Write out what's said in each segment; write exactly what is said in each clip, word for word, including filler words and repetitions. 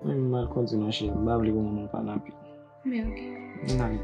Mwen, m al kondui, monchè. M pa vle pou moman pa n anpil. Men, ok. N ale.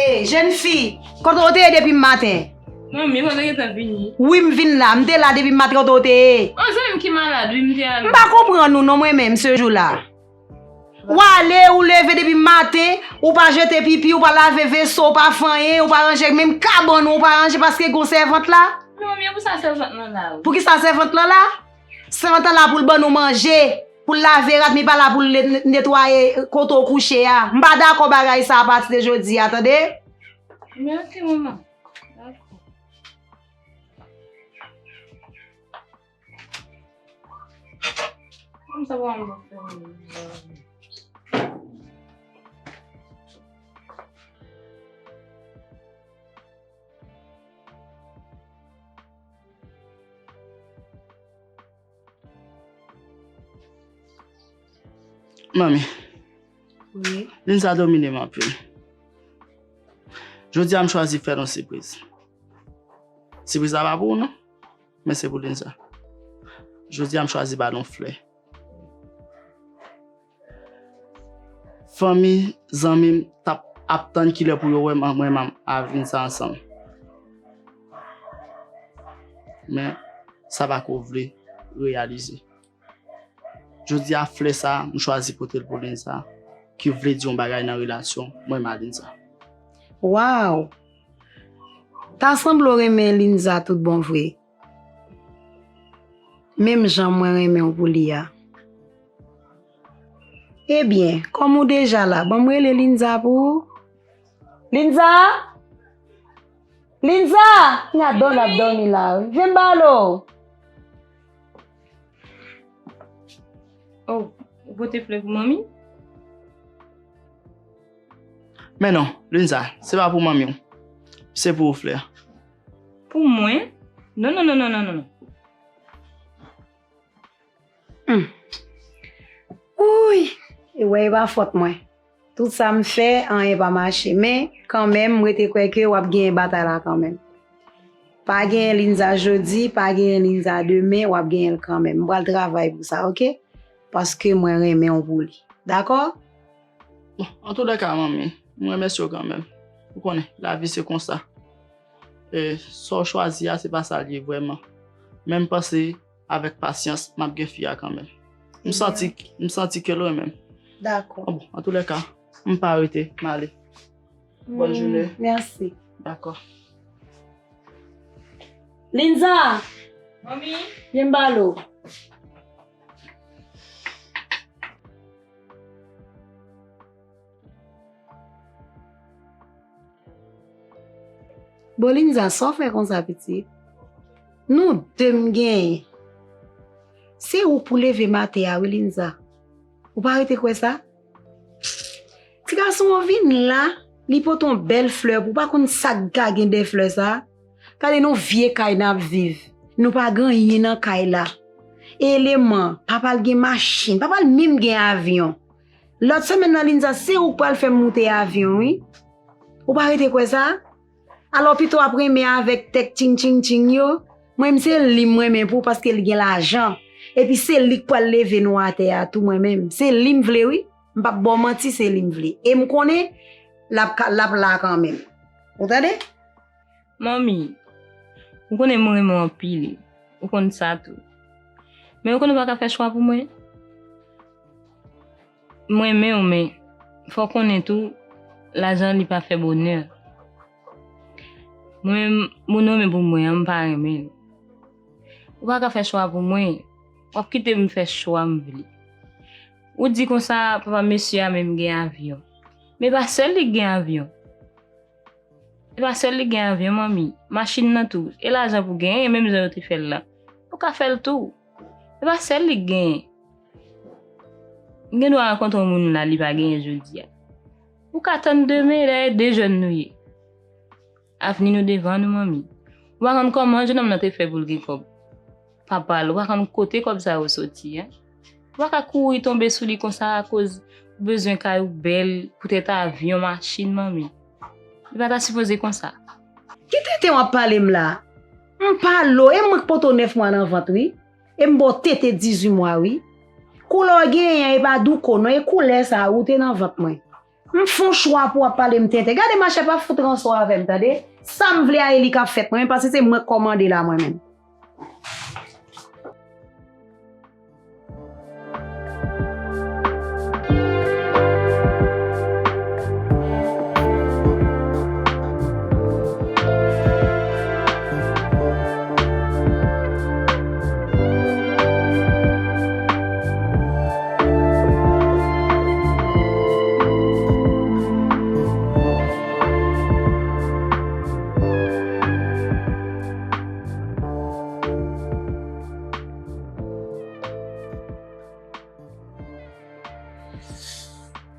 Ey, jèn fi, kote w te ye depi maten? Manmi, mwen te gentan vini. Wi, m vin la. M te la depi maten, kote w te ye? Yon zanmi m ki malad, wi, m te ale. M pa konprann ou non, mwen menm, se jou la. W ale, ou leve depi maten, ou pa jete pipi, ou pa lave veso, ou pa fè anyen, ou pa ranje menm kabann ou, ou pa ranje paske gon sèvant la. Non, manmi, e pou sa sèvant lan la, wi. Poukisa sèvant lan la? Sèvant lan la pou l ban nou manje, pou l lave rad, men li pa la pou l ne-, netwaye kote w kouche a. M pa dakò bagay sa a pati de jodi a, tande? Men ok, manman. Dakò. Kòm sa pa ann fè. Manmi. Wi. Linza domine m anpil. Jodi a, m chwazi fè l yon sipriz. Sipriz la pa pou ou, non, men se pou Linza. Jodi a, m chwazi ba l yon flè. Fanmi, zanmi m t ap, ap tann kilè pou yo wè m, mwen menm avè Linza ansanm. Men, sa pa ko vle reyalize. Jodi a, flè sa a, m chwazi pote l pou Linza, ki vle di yon bagay nan relasyon mwen menm a Linza. Waw! Ta sanble w renmen Linza tout bon vre. Menm jan mwen renmen w pou li a. Ebyen, kòm ou deja la, ban m rele Linza pou ou. Linza! Linza! Kounya dòmi l ap dòmi la. Vin balo! Oh, ou pote flè pou manmi? Men non, Linza, se pa pou manmi w. Se pou ou flè a. Pou mwen? Non, non, non, non, non, non, non. Hmm. Wouy! E wè, e pa fòt mwen. Tout sa m fè, anyen pa mache. Men, kanmenm, m rete kwè ke w ap genyen batay la kanmenm. Pa genyen Linza jodi, pa genyen Linza demen, w ap genyen l kanmenm. M pral travay pou sa, oke? Paske mwen renmen w pou li. Dakò? Bon, antoulèka, manmi, m remèsye w kanmenm. Ou konnen, lavi se konsa. E, sa w chwazi a, se pa sa l ye vrèman. Men m panse, avèk pasyans, m ap gen fi a kanmenm. M santi, m santi ke l renmen m. Dakò. Bon, antoulèka, m pa rete, m ale. Bòn jounen. Mèsi. Dakò. Linza! Manmi! Vin balo. Bon, Linza, sa w fè konsa, pitit? Nou de m genyen. Se ou k pou leve maten a, wi, Linza. Ou pa rete kwè sa? Ti gason an vin la, li pote yon bèl flè pou ou. Pa konn sa k ka gen dèyè flè sa? Gade nou vye kay n ap viv. Nou pa gen anyen nan kay la. Eleman, papa l gen machin, papa l menm gen avyon. Lòt semèn nan, Linza, se ou k pral fè m moute avyon, wi. Ou pa rete kwè sa? Alò, pito w ap renmen avèk tèt tching tching tching yo. Mwen menm, se li m renmen pou, paske li gen lajan. Epi se li k pral leve nou atè a tou, mwen menm. Se li m vle, wi. M p ap ba w manti, se li m vle. E m konnen l ap ka, l ap la kanmenm. Ou tande? Manmi, ou konnen mwen renmen w anpil. Ou konn sa tou. Men ou konnen ou pa ka fè chwa pou mwen. M renmen w, men fò w konnen tou, lajan li pa fè bonè. Mwen menm, moun ou renmen pou mwen an, m pa renmen l. Ou pa ka fè chwa pou mwen. W ap kite m fè chwa m vle. Ou di konsa, papa mesye a menm gen avyon. Men pa sèl li k gen avyon. E pa sèl li gen avyon, manmi. Machin nan tou. E lajan pou genyen, menm jan yo te fè l la. Ou ka fè l tou. E pa sèl li k genyen. M gen dwa rankontre yon moun la, li pa genyen jodi a. Ou ka tann demen, dayè de jèn nou ye. Avni nou devan nou, manmi. Ou pa konn kòman jennonm nan te fè pou l gen kòb. Papa l, ou pa konn kote kòb sa yo soti a. Ou pa ka kouri tonbe sou li konsa akoz ou bezwen kay ou bèl, poutèt avyon, machin, manmi. Li pa ta sipoze konsa. Ki tenten w ap pale m la? M pa lo, e mwen k poto nèf mwa nan vant, wi. E m ba w tete dizuit mwa, wi. Koulè w genyen an, e pa douko non, e koulè sa a, ou te nan vant mwen. M fè yon chwa pou w ap pale m tenten. Gade machè, pa fout ranse w avè m, tande? Sa m vle a, e li k ap fèt, mwen menm, paske se mwen k kòmande la, mwen menm.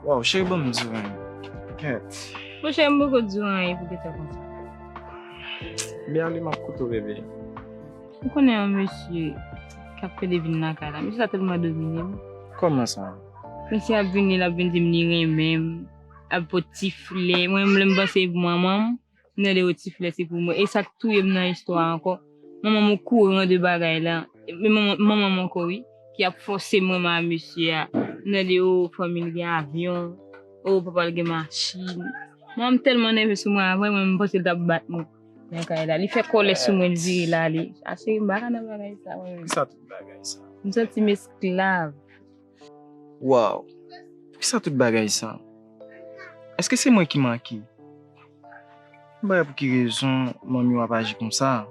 Waw, cheri, ban m di w anyen. Kèt. Monchè, m poko di w anyen pou gentan konsa. Byen, ale, m ap koute w, bebe. Ou konnen yon mesye k ap pede vin lakay la. Mesye sa tèlman domine m. Kòman sa? Mesye ap vini, l ap vin di m li renmen m, ap pot ti flè. Mwen menm, lè m panse e pou manman m, m tande yo ti flè se pou mwen. E sa k touye m nan istwa a ankò, manman m okouran de bagay la. Men manman, manman m ankò, wi, ki ap fòse m renmen a mesye a. M tande yo fanmi l gen avyon, o papa l gen machin. Manman m tèlman nève sou mwen avè, mwen m panse l t ap bat mwen nan kay la. Li fè kòlè sou mwen, l vire l ale. A cheri, m pa ka nan bagay sa, mwen menm. Kisa tout bagay sa? M santi m esklav. Waw! Poukisa tout bagay sa? Èske se mwen ki manke? M pa wè pou ki rezon manmi w ap aji konsa.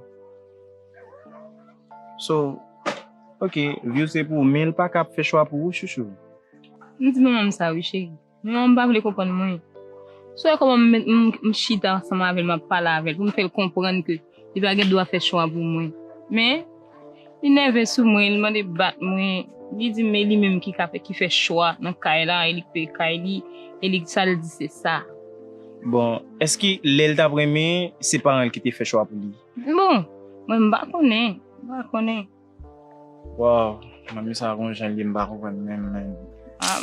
So, ok, vi w se pou ou, men l pa ka ap fè chwa pou ou, chouchou. M di manman m sa wi, cheri. Men manman m pa vle konprann mwen. Si w wè kòman m, m, m chita ansanm avè l, m ap pale avè l, pou m fè l konprann ke li pa gen dwa fè chwa pou mwen. Men, li nève sou mwen, li mande bat mwen, li di m e li menm ki ka fè, ki fè chwa nan kay la, e li k peye kay li, e li sa l di se sa. Bon, èske lè l t ap renmen, se paran l ki te fè chwa pou li? Bon, mwen m pa konnen, m pa konnen. Waw, manmi sa gon jan l ye, m pa konprann menm, menm. Ah,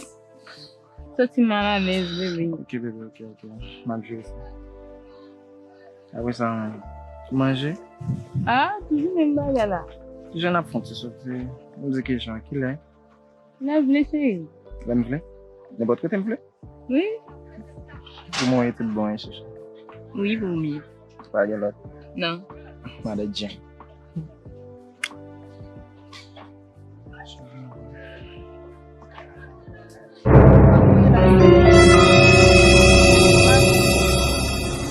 santi m malalèz, bebe. Ok, bebe, ok, ok. M ap jere sa. Apre sa, ou manje? Ah, toujou menm bagay la. Kijan n ap fè yon ti soti? M di kijan, kilè? Lè w vle, cheri. Lè m vle? Nenpòt kote m vle? Wi. Pou mwen, tout bon, wi, chouchou. Wi, pou mwen. Pa gen lòt? Non. Madan Jen.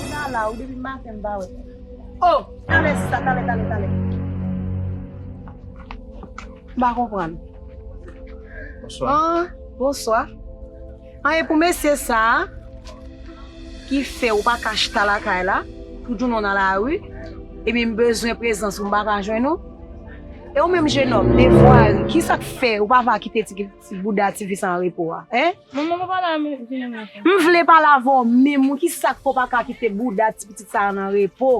Sa la, ou depi maten m pa wè. Oh, talè sa, talè, talè, talè. M pa konprann. Bonswa. Ah, bonswa. An, e pou mesye sa a ki fè ou pa ka chita lakay la, pou jounen w nan lari, epi m bezwen prezans ou, m pa ka jwenn ou? E ou menm, jenòm, devwari, kisa k fè ou pa va kite ti, ti bouda tifi sa an repo a, en? Manman, pa pale a jenòm nan konsa. M vle pale avè w menm, wi, kisa k fè ou pa ka kite bouda ti pitit sa a nan repo?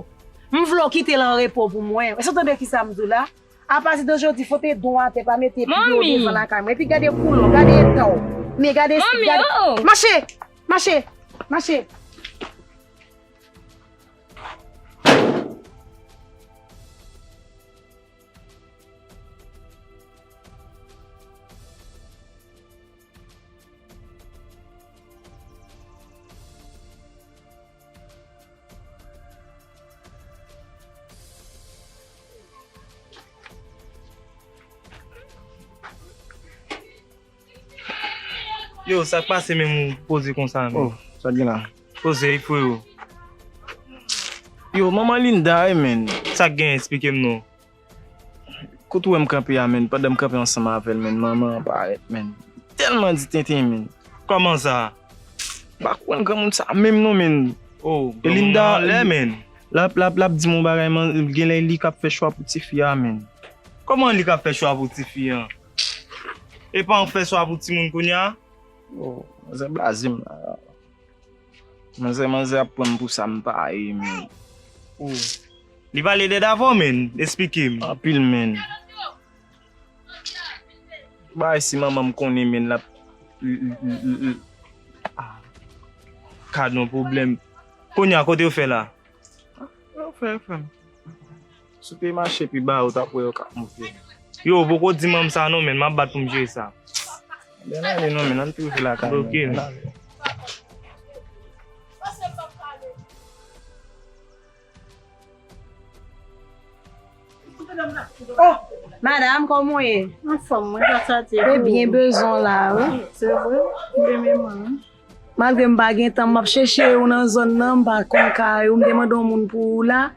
M vle w kite l an repo pou mwen. Èske w tande kisa m di w la? Apati de jodi, fout dwon atè, pa mete pye w devan lakay mwen. Epi gade koulè w, gade eta w. Men gade, gade. Mache! Mache! Mache! Yo, sa k pase menm ou poze konsa menm? Oh, sa k gen la? Poze, freo. Yo, manman Linda, wi, menn. Sa k gen, eksplike m non. Kote w wè m kanpe a, menn, pandan m kanpe ansanm avè l, menn, manman an parèt, menn. Tèlman di tenten, menn. Kòman sa? M pa konprann granmoun sa menm non, menn. Oh, e Linda, manman anlè, menn. L ap, l ap, l ap di m yon bagay, man, genlè li k ap fè chwa pou tifi a, menn. Kòman li ka fè chwa pou tifi an? E pa an fè chwa pou timoun kounye a? Oh, manzè blaze m la. Manzè, manzè ap pran m pou sa m pa ye, men. Oh. Li pale dèd avè w, men. Esplike m. Anpil, men. Bay si manman m konnen, men, l ap, l, l, l, l, l, ah. Gadon pwoblèm. Kounye a, kote yo fè la? Yo fè, yo fè. Si w te mache pi ba, ou t ap wè yo k ap moute. Yo, poko di manm sa non, men, m ap bat pou m jere sa. Ben, ale non, men, ann tou lakay, men. Ok. Ann ale. Oh, madam, kòman w ye? Anfòm, mwen, gras a Dye. Mwen byen bezwen w la, wi. Se vre, m byen bezwen w. Malgre m pa gen tan, m ap chèche ou nan zòn nan, m pa konn kay ou, m te mande yon moun pou ou la,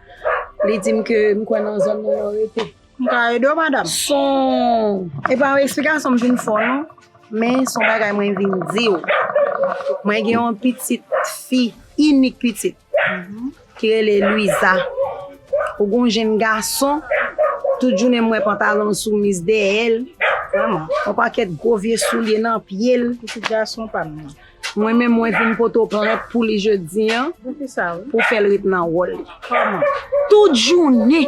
li di m ke m kwè nan zòn nan w rete. M ka ede w, madam? Son, e pa yon eksplikasyon m vin fè w, non. Men son bagay mwen vin di w. Mwen gen yon pitit fi, inik pitit, ki rele Luiza. Ou gon jenn gason, tout jounen m wè pantalon soumèz dèyè l. Vrèman. Yon pakèt gwo vye soulye nan pye l. Pitit gason pa m nan. Mwen menm, mwen vin pote w plent pou li jodi an, pou fè l ret nan wòl li. Kòman? Tout jounen,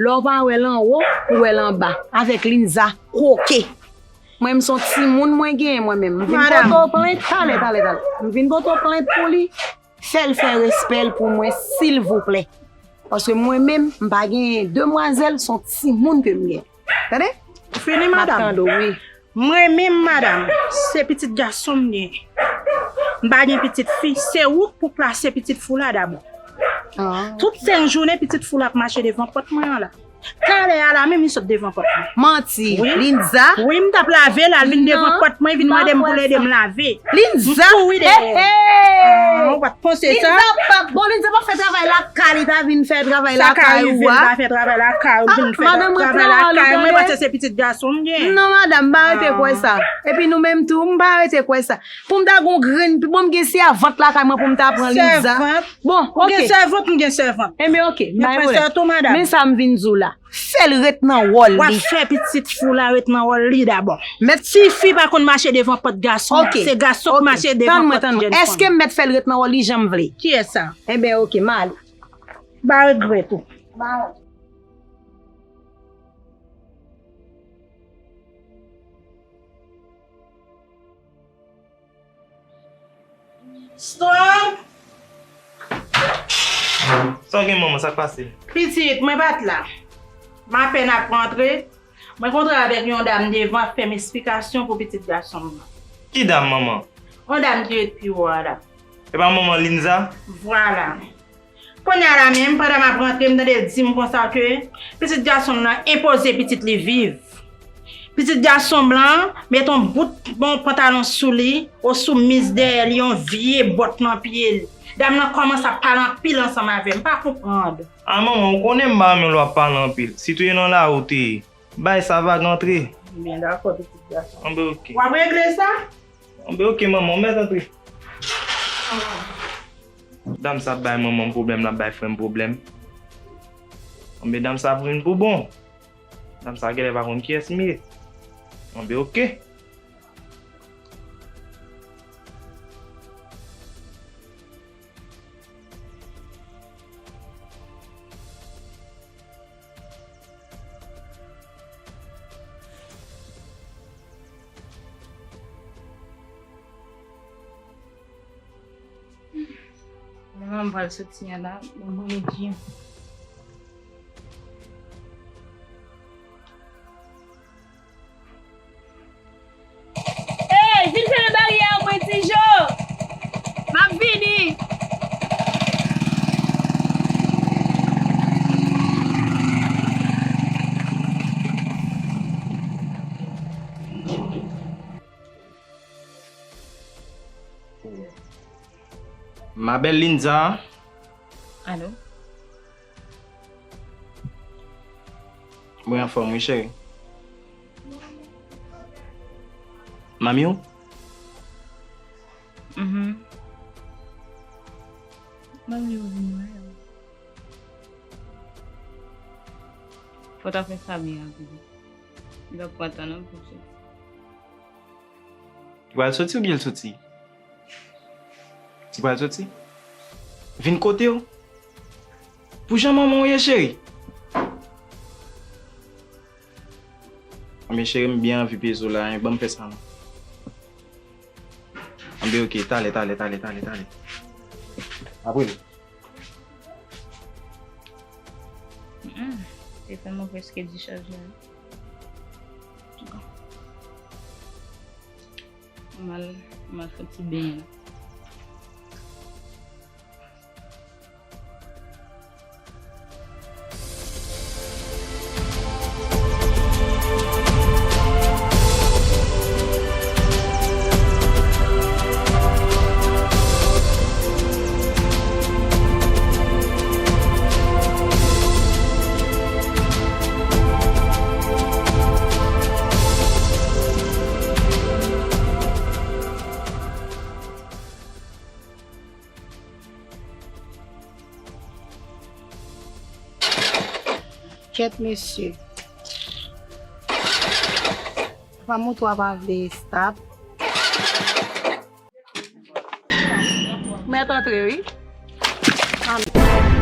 lè w pa wè l anwo, ou wè l anba, avèk Linza kwoke. Mwen menm, se yon timoun mwen genyen mwen menm. M vin pote w plent, talè, talè, talè. M vin pote w plent pou li, fè l fè respè l pou mwen, silvouplè. Paske mwen menm, m pa genyen demwazèl, se yon timoun ke m genyen. Tande? Fini, madam. M ap tande w, wi. Mwen menm, madam, se pitit gason m gen. M pa gen pitit fi. Se ou k pou plase pitit fi w la dabò. Ah. Tout senk jounen, pitit fi w la ap mache devan pòt mwen an la. Talè a la menm, li sot devan pòt mwen. Manti. Wi. Linza? Wi, m t ap lave la, l vin devan pòt mwen, vin mande m pou l ede m lave. Linza? M kouri dèyè. Hey, hey. Ah, ou pa t panse sa? Linza p ap, bon, Linza p ap fè travay lakay, li ta vin fè travay lakay ou a. Sa ka rive, l ta fè travay lakay, ou vin fè travay lakay. Mwen panse se pitit gason m gen. Non, madanm, m pa rete kwè sa. Epi nou menm tou, m pa rete kwè sa. Pou m ta gon grenn, bon, m gen sèvant lakay mwen pou m ta pran Linza. Sèvant? Bon, ok. Ou gen sèvant, m gen sèvant. Enben, ok, m pa gen pwoblèm. Men sa m vin di w la. Fè l ret nan wòl li. W ap fè pitit fi w la ret nan wòl li dabò. Mèt tifi pa konn mache devan pòt gason. Ok. Se gason k mache devan pòt jèn fanm. Tann mwen, tann mwen. Èske m mèt fè l ret nan wòl li jan m vle? Kiyès sa? Enben, ok, m ale. M pa regrèt ou. M pa wont. Stop! Sa w gen, manman, sa k pase? Pitit, mwen pa t la. M apèn ap rantre. Mwen kontre avèk yon dam devan ap fè m esplikasyon pou pitit gason m nan. Ki dam, manman? Yon dam ki ret pi wo a la. E pa manman Linza? Vwala. Kounye a la menm, pandan m ap rantre, m tande l di m konsa ke pitit gason m nan enpoze pitit li viv. Pitit gason m lan mete yon bout bon pantalon sou li, yon soumèz dèyè li, yon vye bòt nan pye l. Dam nan kòmanse ap pale anpil ansanm avè m, m pa konprann. A manman, ou konnen m pa renmen lè w ap pale anpil, sitou e nan lari w te ye. Bay sa vag antre. Byen dakò, pitit gason. Anben, ok. W ap regle sa? Anben, ok, manman, ou mèt antre. Dam sa ap bay manman m pwoblèm, l ap bay frè m pwoblèm. Anben, dam sa ap vin pou bon. Dam sa genlè pa konn kiyès m ye. Anben, ok. Manman m pral soti an la, manman m di. Ey, vin fèmen baryè a mwen, Tijo! M ap vini! Ma belle Linza. Alo? Mwen anfòm wi, cheri. Manmi w? Mhm. Manmi w vin wè w. Fò Sa fè sa byen anpil. Li pa pran tan non pou se. Li pral soti oubyen l soti? Li pral soti? Vin kote w. Pou jan manman w ye, cheri. Anben, cheri, m byen anvi peze w la, hein. Ban m fè sa non. Anben, oke, talè, talè, talè, talè, talè. Apre nou. Mm, telefòn mwen prèske dichaje la. M al, m al fè ti benyen. Kèt mesye. Fanm ou twa pa vle estab. Mèt antre wi. Amen.